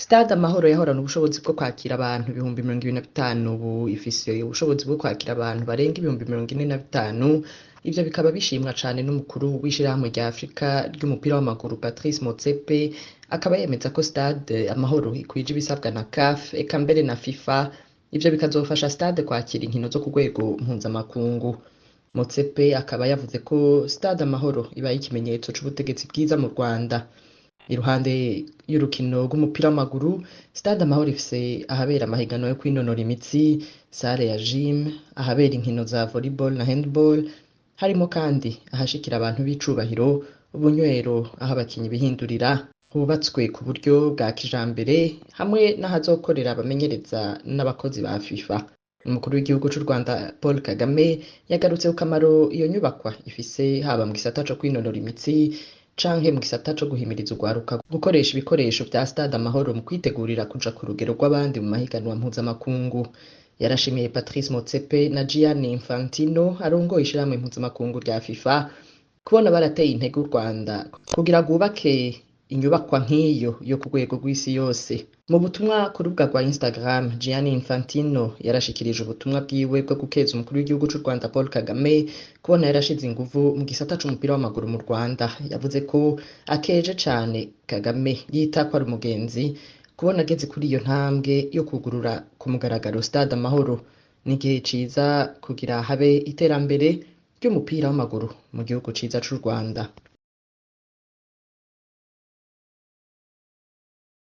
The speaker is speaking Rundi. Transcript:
Stade Amahoro yahorana ubushobozi bwo kwakira abantu 25,000, ubu ifise ubushobozi bwo kwakira abantu barenga 45,000. Ivyo bikaba bishimwa cane n'umukuru w'ishirahamwe rya Afrika ry'umupira w'amaguru Patrice Motsepe, akaba yemeza ko Stade Amahoro ikwije ibisabwa na CAF eka mbere na FIFA. Ivyo bikazofasha stade kwakira inkino zo ku rwego mpuzamakungu. Motsepe akaba yavuze ko Stade Amahoro ibaye ikimenyetso c'ubutegetsi bwiza mu Rwanda. Iruhande y'urukino rw'umupira w'amaguru, Stade Amahoro ifise ahabera amahiganwa yo kwinonora imitsi, sale ya gym, ahabera inkino za volleyball na handball, harimo kandi ahashikira abantu b'icubahiro, ubunywero, aho abakinyi bihindurira, hubatswe ku buryo bwa kijambere, hamwe n'ahazokorera abamenyereza n'abakozi ba FIFA. Umukuru w'igihugu c'u Rwanda Paul Kagame yagarutse ku kamaro iyo nyubakwa ifise haba mu gisata co kwinonora imitsi canke mu gisata co guhimiriza urwaruka gukoresha ibikoresho vya Stade Amahoro mu kwitegurira kuja ku rugero rw'abandi mu mahiganwa mpuzamakungu. Yarashimiye Patrice Motsepe na Gianni Infantino arongoye ishirahamwe mpuzamakungu rya FIFA kubona barateye intege u Rwanda kugira rwubake inyubakwa nk'iyo yo ku rwego rw'isi yose. Mu butumwa ku rubuga rwa Instagram, Gianni Infantino yarashikirije ubutumwa bwiwe bwo gukeza umukuru w'igihugu c'u Rwanda Paul Kagame kubona yarashize inguvu mu gisata c'umupira w'amaguru mu Rwanda. Yavuze ko akeje cane Kagame yita ko ari umugenzi kubona ageze kuri iyo ntambwe yo kugurura ku mugaragaro Stade Amahoro. Ni igihe ciza kugira habe iterambere ry'umupira w'amaguru mu gihugu ciza c'u Rwanda.